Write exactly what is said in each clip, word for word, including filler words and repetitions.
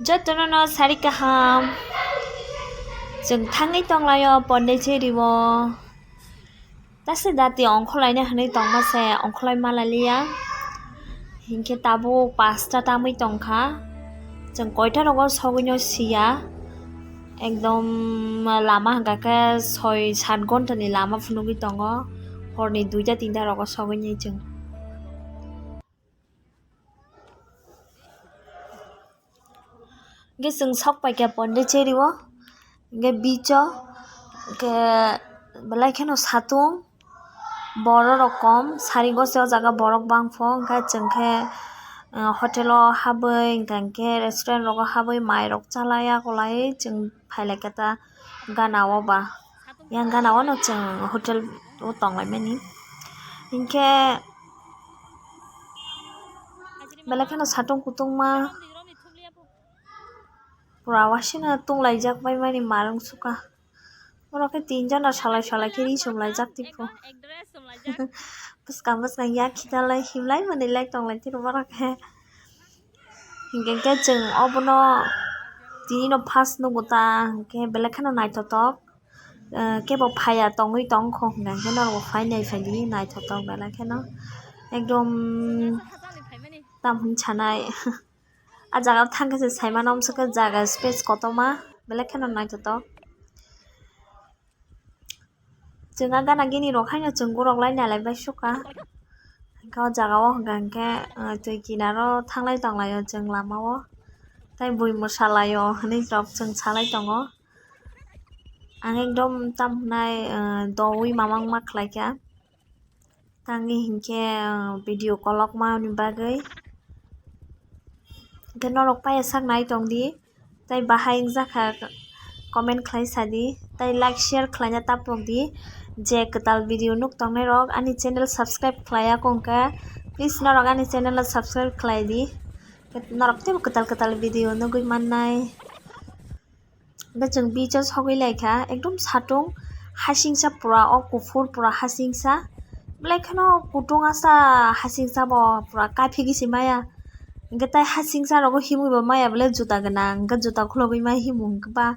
Jotono no sari kaham. Chwng thangwi tonglaio Pondicherry o. Tase dati ongkhorlaina hinwi tongma se ongkhorlai malaliya. Hinkhe tabuk pasta tamwi tongkha. Chwng koita rogo sogwino siya. Ekdom lama hwnkha khe soi sat ghontani lama phunugwi tongo. Horni duita tinta rogo sogwini chwng. Hingke chwng sok paikha Pondicherry o, hingke beach o, hingke belai kheno satung, borok rok kom, sari gosi o jaga borok bangpho, hingke chwng khe, ah, hotel o habwi, hingka hingke restaurant rogo habwi, mai rok chalai yakolai chwng phailaikha ta gana o ba. Yang gana o no chwng hotel o tonglaimani. Hinkhe belai kheno satung kutungma pura wasina tunglaijak bai mani marung suka. Oro khe tinjon no salai salai khe ri chumlaijak tipo. Bwskang bwskang yak khitalai himlai manwi lai tonglai tiro borok khe. Hinkhe khe chwng obono tini no first nugo ta, hinkhe belai kheno naithotok. Ah, kebo phaiya tongwi tongkho hwnka hinkhe norokbo phai naiphai di naithotok belai kheno ekdom tam hwn sanai. Ah jaga o thangkhe se saimano amsukhe jaga space kotorma belai kheno naithotok. Chwng ah gana gini rok haino chwng gorok lai nalai bai sukha. Hinkhe o jaga o hwnka hinkhe, ah, twi kinaro thanglai tonglaio chwng lama o. Tai bui mwsalaio hinwi rok chwng salai tongo. Ang ekdom tam hwnai, ah, doui mamang ma khlaikha. Tangwi hinkhe, ah, video kolokma ni bagwi. Hinkhe norok paiya sak nai tongdi. Tai bahai wngjakha comment khlai sadi, tai like share khlaina taprok di. Je kwtal video nuk tongnai rok ani channel subscribe khlaiya kongkha, please norok ani channel no subscribe khlai di, norok teibo kwtal kwtal video nugwi mannai. Hwnkhe chwng beach o sogwi laikha, ekdom satung hasingsa pura o kuphur pura hasingsa, belai kheno kutung asa hasingsa bo pura kaphigwi se maya. Hwnkhe tai hasingsa rogo himwi bo maya bole juta gwnang, hwnkhe juta khulogwi ma himo hwnkhe ba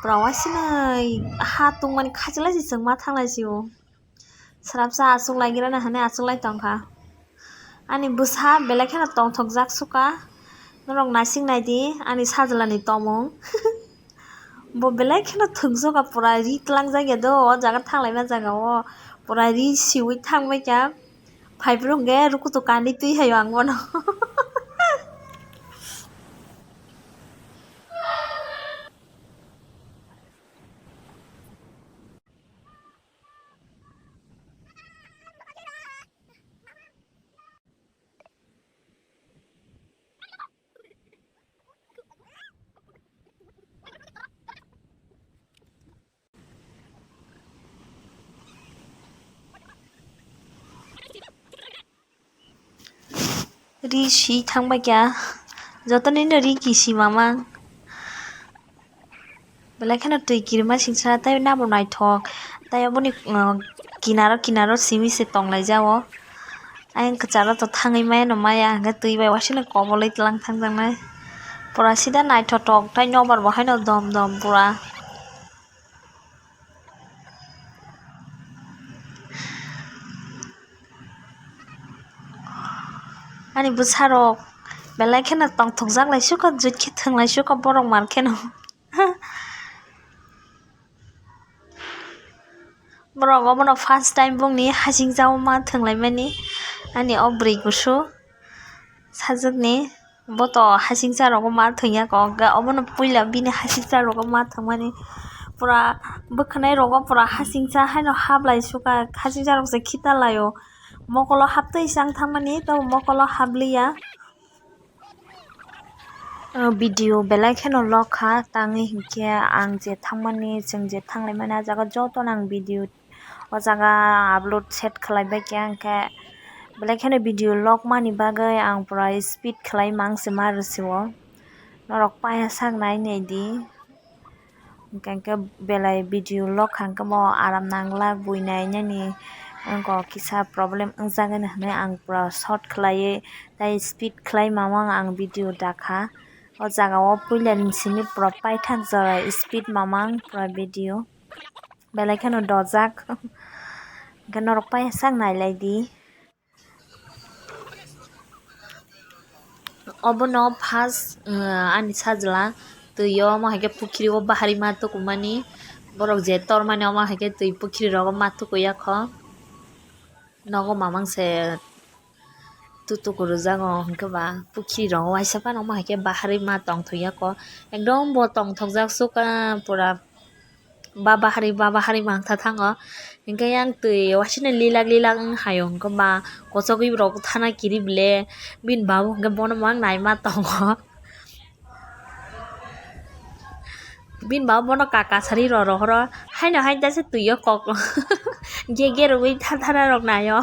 pura wasinai ha tongmani khachilai se chwng ma thanglai sio. Swrapsa achuk lai gira na hinwi achuk lai tongkha. Ani bwsa belai kheno tongthokjak sukha. Norok naising naidi ani sajla ni tomung. Bo belai kheno thwngsoka pura ri twlangjak ya do o jaga thanglaima jaga o pura ri siwi thangbaikha. Phaiphuru hwnkhe rukutu kanwi twi haio ang bono. Ri si thangbai kha, joto ni no ri kisi mamang. Belai kheno twi kirima singsa, tei nabo naithok, tei oboni, uh, kinaro kinaro simi se tonglaijao. Ayang kwcharo to thangwi maya no maya, hwnkhe twi bai wasino kobolwi tlang thangjaknai. Pura sida naithotok, tei nobar bo haino dom dom pura. Ani bwsarok belai kheno tongthokjak lai sukha, jut khe thwng lai sukha borok mar kheno. Borok obono first time bongni hasing jao ma thwng lai mani, ani o bwrwi kusu sajwkni. Bo to hasingcha rogo ma thwngya kok, ga obono puila bini hasingcha rogo ma thwngmani pura bwkhwnai rogo pura hasingcha haino hablai sukha, hasingcha rok se khita laio, mokolo haptwi chang thangmani tei mokolo habliya. O video belai kheno lok kha, tangwi hinkhe ang je thangmani, chwng je thanglaimani, ah jaga jotono ang video o jaga upload set khlai bai kha, hwnkhe belai kheno video lok mani bagwi ang pura speed khlai mang se ma rwsio. Norok paiya sak nai nai di, hwnkhe belai video lok kha hwnkhe bo aram nanglak bui nai nani, wngkha kisa problem wngjagani hinwi ang pura short khlaiwi tei speed khlai mamang ang video dakha. O jaga o puila ni simi pura paithak jora speed mamang pura video belai kheno dojak. Hwnkhe norok paisa nailai di. Obono first, uh, ani sajla twi o omo hai khe pukhiri o bahari ma tukumani. Borok je tormani omo hai khe twi pukhiri rogo ma tukuya kho. Nogo mamang se tutuku rwjago, hwnkhe ba pukhiri rogo waisa phano omo hai khe bahari ma tongthokya kho. Ekdom bo tongthokjak suka pura. Ba bahari, ba bahari mangtha thango. Hwnkhe yang twi wasino lilak lilak wng hayo, hwnkhe ba kochogwi rok thana kiri ble. Bini babu hwnkhe bono mang naima tongo. Bini babu bono kaka sari ro rohoro. Haino hai dase twi o kok ge ge rwgwi tha thana rok naio.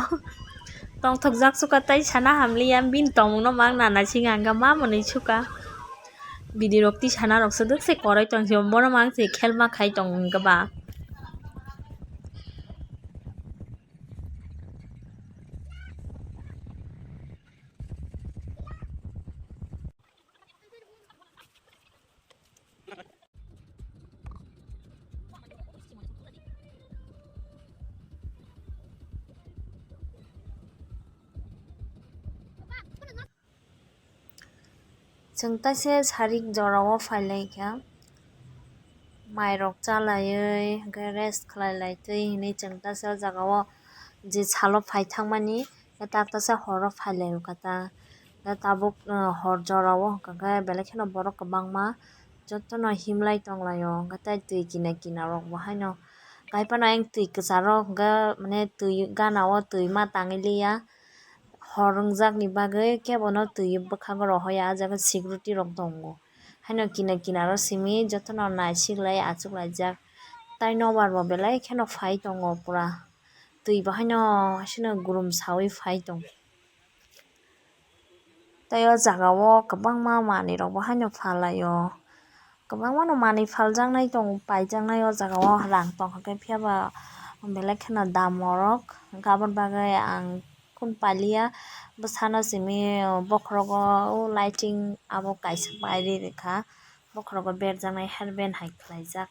Tongthokjak suka tei sana hamliya, bini tongmungno mang nana singa hwnkhe ma mwnwi suka. Bini rok tisana rok swdwk se koroi tong sio, bono mang se khelma khai tong wngkha ba. Chwng taisa sarik jorao phailaikha, mairok chalaiwi hwnkhe rest khlailai twi hinwi chwng taisa o jagao je salo phai thangmani tak taisa horo phailaio kha ta. Tabuk hor jorao hwnkhe belai kheno borok kwbangma jotono himlai tonglaio, hwnkhe tei twi kina kina rokbo haino kaiphano ayang twi kwcharo hwnkhe mane twi ganao twi ma tangwi liya. Hor wngjakni bagwi kebono twi bwkhango rohoya, ah jaga security rok tongo. Haino kina kinaro simi jotono naisiklai achuklaijak. Tai nobar bo belai kheno phai tongo pura. Twi bo haino hasino gurum sawi phai tongo. Tai o jagao kwbangma manwi rokbo haino phalaio. Kwbangmano manwi phaljaknai tongo, paijaknai o jagao rang tongkha khe, phiyaba belai kheno dam orok. Hwnkhe aboni bagwi ang khun paliya bwsano simi bokhorogo o lighting abo kaisa pairwi rwkha, bokhorogo berjaknai hairband hai khlaijak.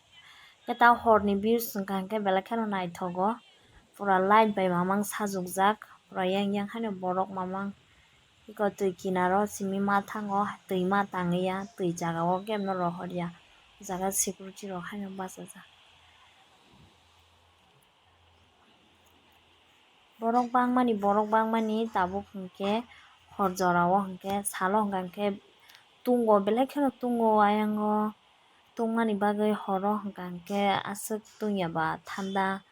Khe ta horni views wngkha hwnkhe belai kheno naithogo, pura light bai mamang sajukjak, pura yang yang haino borok mamang. Eko twi kinaro simi ma thango, twi ma tangwi ya, twi jagao kebono rohor ya, jaga security rok haino bachajak. Borok bangmani, borok bangmani tabuk hwnkhe hor jorao hwnkhe salo hwnkha hwnkhe tungo, belai kheno tungo ayango. Tungmani bagwi horo hwnkha hwnkhe aswk tungya ba thanda,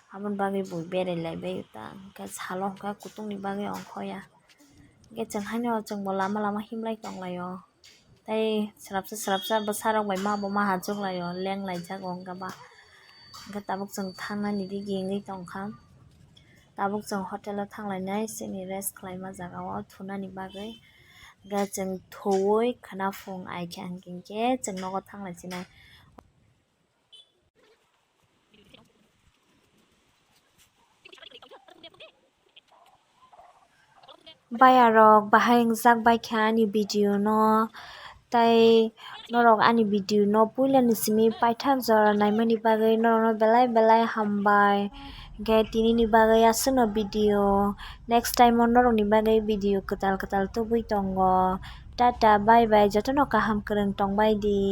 aboni bagwi bo berai laibai ta, hwnkhe salo hwnkha kutukni bagwi ongkhoya. Hwnkhe chwng haino chwngbo lama lama himlai tonglaio. Tei swrapsa swrapsa bwsarok bai ma bo ma hachuk laio, leng laijak o wngkha ba. Hwnkhe tabuk chwng thangnani dige wngwi tongkha. Tabuk chwng hotel o thanglainai, chini rest khlaima jagao thunani bagwi. Hwnkhe chwng thuwi khwna phung ai khe hwnkhe chwng nogo thanglaisinai. Bayarok bahai wngjak bai kha ani video no, tei norok ani video no puila ni simi paithak jora naimani bagwi norok no belai belai hambai. Hwnkhe tini ni bagwi aswk no video, next time o norok ni bagwi video kwtal kwtal tubui tongo. Tata bye bye, jotono kaham kwrwng tongbai di.